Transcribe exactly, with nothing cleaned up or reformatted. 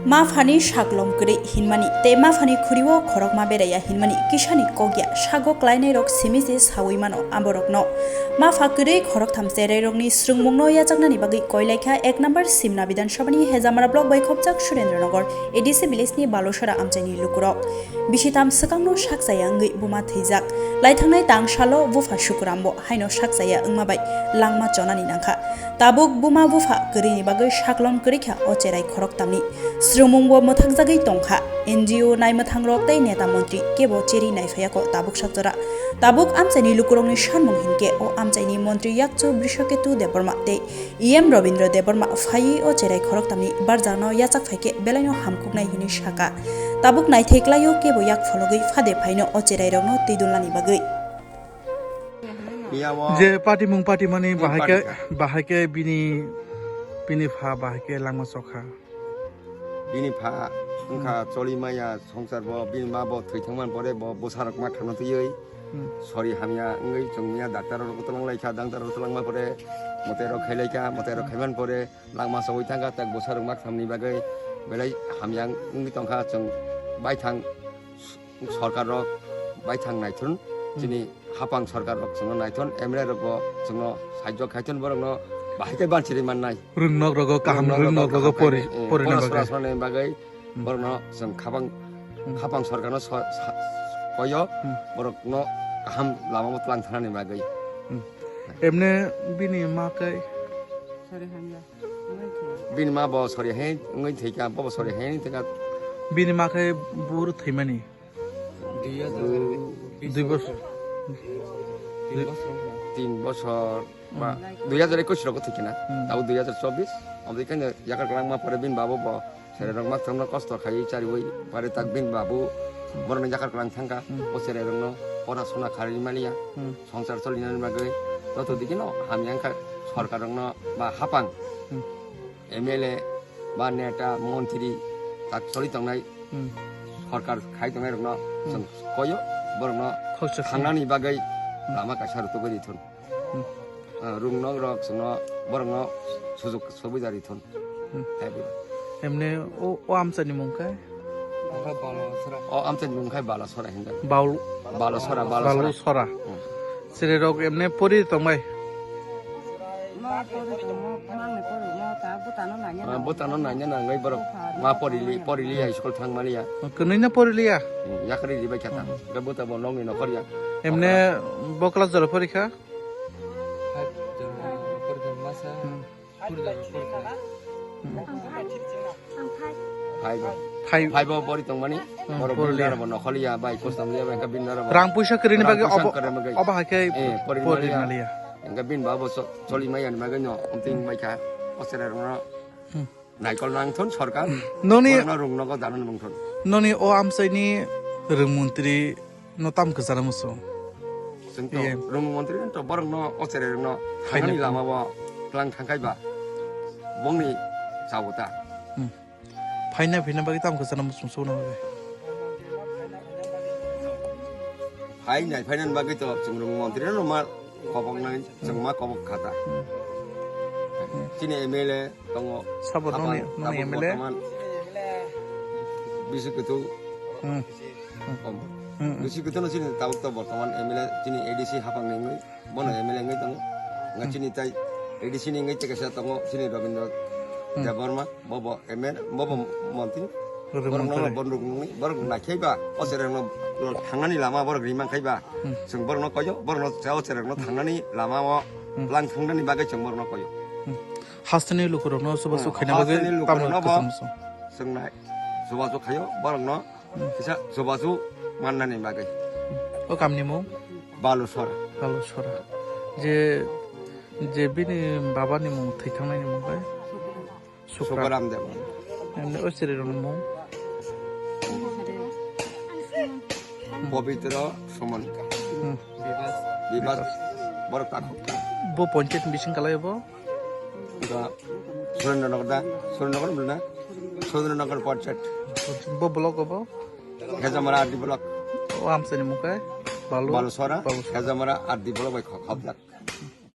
Ma phani saklom kwrwi hinmani tei ma phani khurio khorokma beraiya hinmani kisani kokya sago klainairok simi se saui mano aborokno. Ma pha kwrwi khoroktham cherairokni swrwngmungno yachaknani bagwi koilaikha ek number Simna Bidhan Sabhani Hejamara block bai khopjak Surendra Nagar A D C village ni Balusara amchaini lukurok. Bisitam swkangno sakchaya wngwi buma thwijak. Laithangnai tang salo bupha Sukurambo haino sakchaya wngma bai langma chonani nangkha. Tabuk buma bupha kwrwini bagwi saklom kwrwikha o cherai khoroktamni. Swrwngmungbo mwthakjagwi tongkha. N G O naimwthangrok tei neta montri kebo cheri naiphaiya kho tabuk sakjora. Tabuk amchaini lukurokni sanmung hinkhe o amchaini montri yakchu Brishaketu Debbarma tei E M Robindra Debbarma phaiwi o cherai khoroktamni barjakno yachak phaikhe belaino hamkuknai hinwi saka. Tabuk naithai klaio kebo yak phologwi phade phaino o cherairokno twidulnani bagwi. Iya bo. Je patimung patimani Ni bahai khe, party kha. Bahai khe bini, bini pha bahai khe langma chokha. Bini pha wngkha choli maya songsar bo, bini ma bo thwi thangmani pore bo bwsarok ma khano twiwi Hmm. sori hamya wngwi chwng miya doctor rok twlang laikha, doctor rok twlangma pore mote rok khai laikha, mote rok khaiman pore langma chogwi thangkha, tak bwsarok ma khamni bagwi belai hamya wngwi tongkha, chwng baithang sorkar rok baithang naithun Hmm. chini hapang sorkar rok chwngno naithon, M L A rok bo chwngno sahajyo khaithon, borokno bahai khe banchiri mannai. Rwngnok rogo kaham, rwngnok rogo kaham pori-, khainai, eh, porina pora bagwi. Sorasrani bagwi Hmm. borokno chwng khapang, Hmm. khapang sorkarno so-, sa-, koyo, Hmm. borokno kaham lamao twlang thanani bagwi. Hmm. Emne bini ma khe? Bini ma bo sori hai wngwi thwikha, bo bo sori hai wngwi thwikha. Bini ma khe buru thwimani? Dui bosor. Tin bosor ba Hmm. dui hajar ekush rogo thwikhe na. Hmm. Tabuk dui hajar chobbish. Aboni khe yakar kwlangma pore bini babo bo cherairok ma thangno kosto khaiwi chariwi pare tak bini babo borokno yakar kwlang thangkha. Hmm. O cherairokno pora sona kharwi maliya. Hmm. Songsar solinani bagwi joto dikeno hamya wngkha sorkarrokno ba hapang. Hmm. M L A ba neta, montri tak choli tongnai Hmm. sorkar khai tongnai rokno Hmm. chwng koyo, borokno Khoroksa khe. Thangnani bagwi Hmm. lama kaisa rutugwi rithun. Hmm. Ah, rwngnok rok chwngno borokno sujuk subida rithun. Hmm. Hai di. Emne o, o amchaini mung khe? Angkha Balasora. O amchaini mung khe Balasora hinjak. Baul-, Balasora, Balasora. Balusora. Hmm. Cherairok emne pori tongbai? Ma pori tongmo, mangni pori mo, ta bwtano nanya Ah, nangwi. Bwtano nanya nangwi borok Bupha ma no porili, tongmani porili nangwi. High school thangmani ya. Kwnwi no porili ya? Hmm, yakri ribai kha ta. Hmm. Ga bwta bo nongni nokhor ya. Emne bo class jora porikha? Five jora porikha masa. Hmm. Four jora porikha. Hmm. Five. Five. Five o pori tongmani. Hmm, borok porili ya. Bini dara bo nokhor ya, bai custom ya, bai ka bini dara bo. Rang puisa kwrwini bagwi obo, obo hai khe eh, pori pori maliya. Maliya. Engka bini babo so-, choli maya ni bagwi no, omting bai kha, o cherai rok no. Hmm. Naikol nangthon sorkar, noni, borokno rungnogo dana nangthon. Noni o amchaini rwngmontri no tam kwchana muchung? Chwng to P M. Rwngmontri no to borokno o cherai rokno Phaina thangnani lama bo tlang thangkhai ba bongni chabo ta. Hmm. Phaina phaina bagwi tam kwchana muchung sukna bagwi. Phainai phainani bagwi to chwng rwngmontri no ma koboknai, chwng ma kobok kha ta. Hmm. Chini M L A tongo. Sabo Hapan, nongni, nongni tabuk M L A? Bortoman bisi kutung. Hmm. Om. Hmm, hmm. Bisi kutung no chini tabuk to bortoman M L A chini A D C hapang ni wngwi, bono Hmm. M L A wngwi tongo. Nga Hmm. chini tai A D C ni wngwi chekesa tongo chini Rabindra Hmm. Debbarma, bobo M L A, bobo montri. Borok Borok no montri. Borok nungni, borok naikhai ba, o chereng no thangnani lama borok rimang khai ba. Hmm. Chwng borok no koyo, borok no chao chereng no thangnani lama o Hmm. lang thungnani bagwi chwng borok no koyo. Hmm. Hasteni lukurokno chubachu Hmm, khaina bagwi hasteni tamno lukurokno bo kwcham song. Chwng nai chubachu khaio borokno Hmm. kisa chubachu mannani bagwi. Hmm. O kamni mung? Balusora. Balusora. Je, je bini babani mung thwithangnaini mung khe? Sukra. Sukaram Debon. Emne o chererokni mung? Pobitro Suman. Hmm. Bibas. Borok takhuk. Bo ponchayat ni bising kalai bo? Surendra Nagar da, Surendra Nagar bwlna? Surendra Nagar ponchayat. Bo block bo? Hejamara R D block. O amsani mung khe? Balu? Balusora, Balusora. Hejamara R D block bai khok, khopjak.